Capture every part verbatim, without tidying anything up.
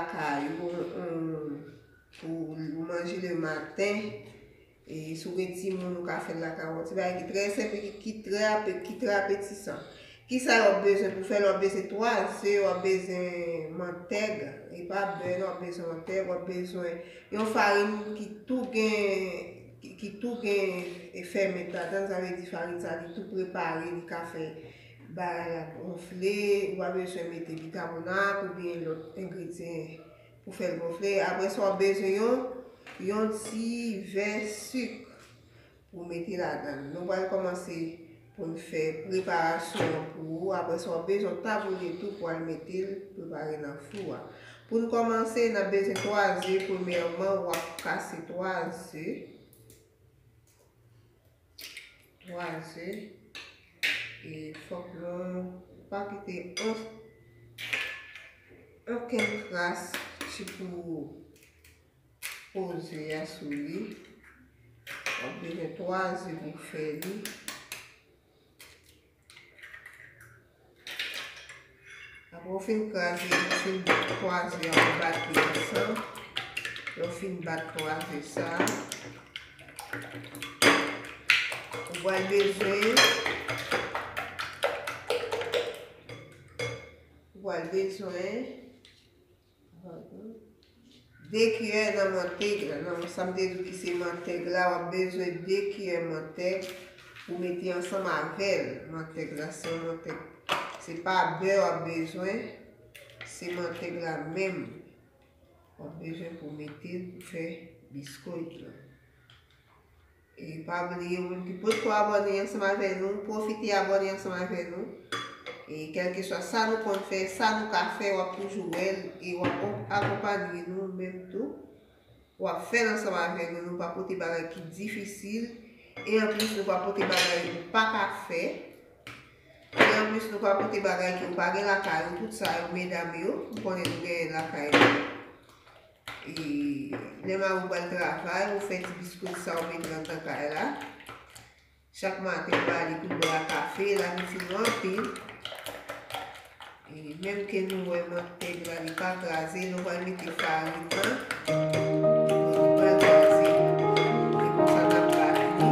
lakay ou, ou, ou manje le maten, e si w gen timoun, ou ka fè l lakay ou. Yon ti bagay ki trè senp, ki, ki trè ape-, ki trè apetisan. Kisa w ap bezwen pou fè l? W ap bezwen twa ze, w ap bezwen mantèg, e pa bè non, w ap bezwen mantèg, w ap bezwen yon farin ki tou gen, ki, ki tou gen fèmant ladan l, sa vle di farin sa li tou prepare, li ka fè bagay la gonfle, ou pa bezwen mete bikabonat oubyen lòt engredyan pou fè l gonfle. Apre sa, w ap bezwen yon, yon ti vè sik pou mete ladan l. Nou pral kòmanse pou n fè preparasyon an pou ou. Apre sa, w ap bezwen yon taboulye tou pou al mete l prepare nan fou a. Pou n kòmanse, n ap bezwen twa ze. Premyèman, w ap kase twa ze. Twa ze. E fòk nou pa kite on, okenn kras ti pou poze a sou li. W ap bezwen twa ze pou fè li. Apre w fin kraze, w fin bat twa ze a, w bat li ansanm. Lè w fin bat twa ze sa, ou pral bezwen, ou pral bezwen de kiyè nan mantèg la. Nan sa m te di w ki se mantèg la, w ap bezwen de kiyè mantèg pou mete ansanm avè l. Mantèg la, se yon mantèg, se pa bè w ap bezwen, se mantèg la menm w ap bezwen pou mete l pou fè biskòt la. E pa bliye, ou menm ki potko abòne ansanm avè nou, pwofite abòne ansanm avè nou. E kèlkeswa sa nou konn fè, sa nou ka fè, w ap toujou wè l e w ap akonpanye nou menm tou. W ap fè l ansanm avè nou, nou pa pote bagay ki difisil. E anplis, nou pa pote bagay nou pa ka fè. E anplis, nou pa pote bagay ke w pa gen lakay ou, tout sa yo, medam yo, m konnen nou genyen lakay nou. E lè mari w pral travay, ou fè ti biskòt sa, ou mete l anndan kay la. Chak maten, ou ba li kout bra kafe, l ap itil nou anpil. E menm ke nou wè mantèg la, li pa kraze, nou pral mete farin nan. Nou pral kraze. E konsa, n ap bat li.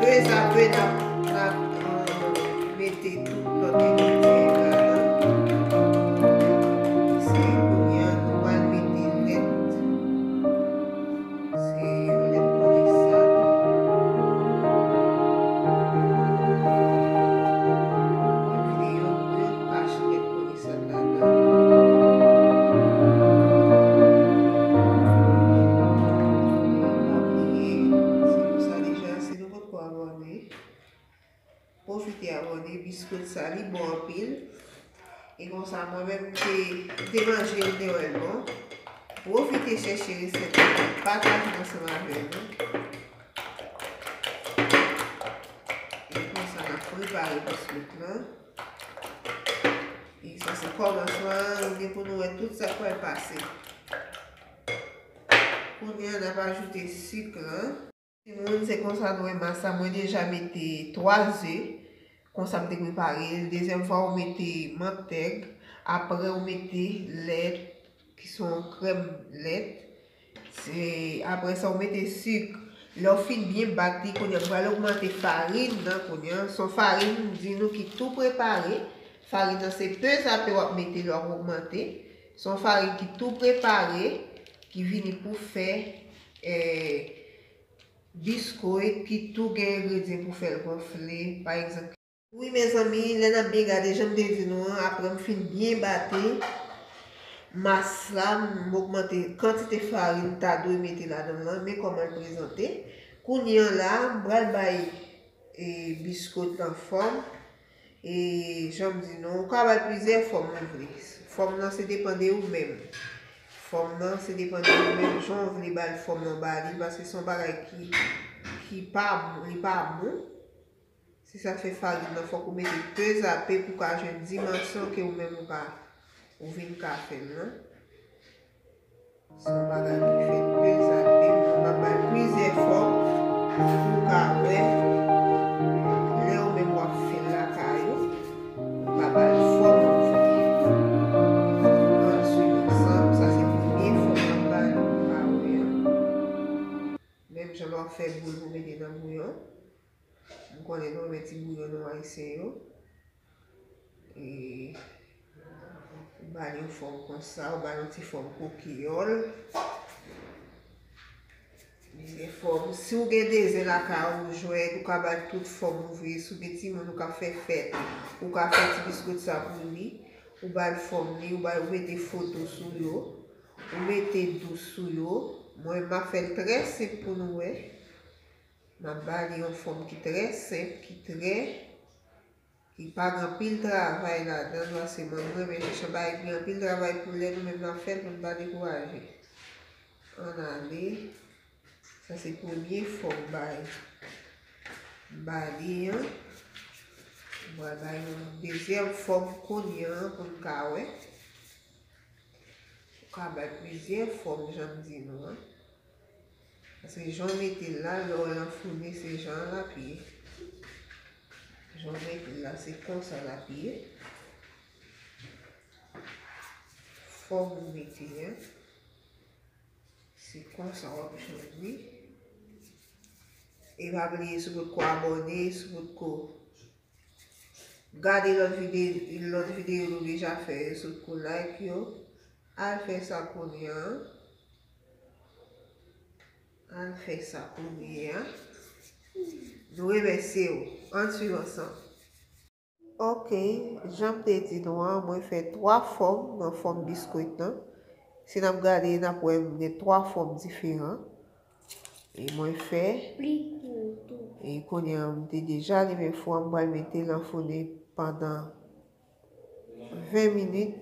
Pèzape, n ap, n ap, euh, mete tout lòt engredyan yo ladan. Se kounye a nou pral mete lèt. Se yon lèt kondensat. Mete yon, yon kach lèt kondensat ladan. E pa bliye, se konsa deja, si nou potko abòne, pwofite abòne, biskòt sa li bon anpil. E konsa, mwen menm, m te, m te manje l, m te wè l bon. Pwofite chèche resèt la, pataje l ansanm avè nou. E konsa, n ap prepare biskòt lan. E sa se kòmansman, nou gen pou nou wè tout sa k pral pase. Kounye a, n ap ajoute sik lan. Timoun, se konsa nou wè mas la. Mwen deja mete twa ze. Konsa m te prepare l. Dezyèm fwa, ou mete mantèg. Apre, ou mete lèt, ki se yon krèm lèt. Se, apre sa, ou mete sik. Lè w fin byen bat li, kounye a, m pral ogmante farin nan, kounye a. Se yon farin, m di nou, ki tou prepare. Farin nan, se pèzape w ap mete lè w ap ogmante. Se yon farin ki tou prepare, ki vini pou fè, eh, biskòt ki tou gen engredyan pou fè l gonfle, pa egzanp. Wi, mezanmi, lè n ap byen gade, jan m te di nou an, apre m fin byen bate mas la, m ogmante kantite farin m ta dwe mete ladan l lan, men kòman l prezante. Kounye a la, m pral bay, e, biskòt lan fòm. E jan m di nou, ou ka bay plizyè fòm ou vle. Fòm nan se depann de ou menm. Fòm nan se depann de ou menm, jan w vle ba l fòm nan, ba li, paske se yon bagay ki, ki pa bon, li pa bon. Se sa k fè farin nan, fòk ou mete pèzape pou w ka jwenn dimansyon ke ou menm ou ka, ou vin ka fè l lan. Se yon bagay ki fèt pèzape, mwen m ap bay plizyè fòm pou w ka wè. Lè ou menm w ap fè l lakay ou, ou ka ba l fòm ou vle. Answit, Fòm konsa, ou ba l yon ti fòm koukiyòl. Plizyè fòm. Si w gen de zen lakay ou, jwèt, ou ka ba l tout fòm ou vle. Si w gen timoun ou ka fè fèt, ou ka fè ti biskit sa pou li. Ou ba l fòm li, ou ba, ou mete foto sou yo, ou mete dous sou yo. Mwen, m ap fè l trè senp pou nou wè. M ap ba li yon fòm ki trè senp, ki trè, ki pa gen anpil travay ladan l, paske mwen, m renmen jan bagay gen anpil travay pou lè nou menm n ap fè l pou n pa dekouraje. Ann ale. Sa se premye fòm bay. M ba li an. M pral bay yon dezyèm fòm kounye an pou n ka wè. Ou ka bay plizyè fòm, jan m di nou an. Paske jan w mete l la, lè w lanfounen, se jan l ap ye. Jan w mete l la, se konsa l ap ye. Fòm ou mete an, se konsa w ap jwenn li. E pa bliye, si w potko abòne, si w potko gade lòt vide-, lòt videyo nou deja fè yo, si w potko like yo, al fè sa kounye an. Al fè sa kounye an. Nou remèsye w. Ann swiv ansanm. Ok, jan m te di nou an, mwen fè twa fòm nan fòm biskit lan. Si n ap gade, n ap wè m gen twa fòm diferan. E mwen fè. E kounye a, m te deja limen fou an, m pral mete l anfounen pandan ven minit.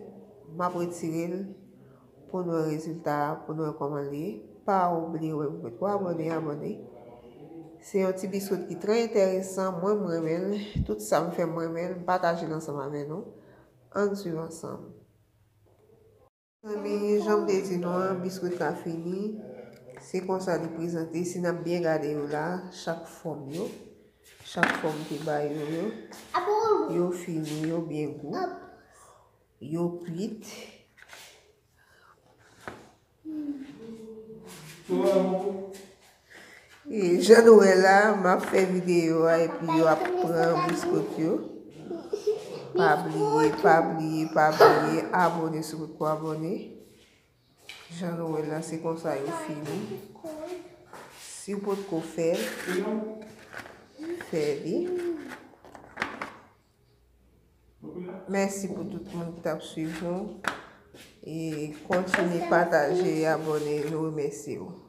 M ap retire l pou nou wè rezilta a, pou nou wè kòman l ye. Pa bliye wè m fè twa abòne, abòne. Se yon ti biskit ki trè enteresan. Mwen, m renmen l. Tout sa m fè, m renmen l. M pataje l ansanm avè nou. Ann swiv ansanm. Zanmi, jan m te di nou an, biskit la fini. Se konsa li prezante. Si n ap byen gade yo la, chak fòm yo, chak fòm te ba yo yo, yo fini, yo byen gou, yo kwit. E jan nou wè la, m ap fè videyo a epi yo ap pran biskit yo. Pa bliye, pa bliye, pa bliye abòne si w potko abòne. Jan nou wè la, se konsa yo fini. Si w potko fè l, fè li. Mèsi pou tout moun ki t ap swiv nou. E kontinye pataje e abòne. Nou remèsye w.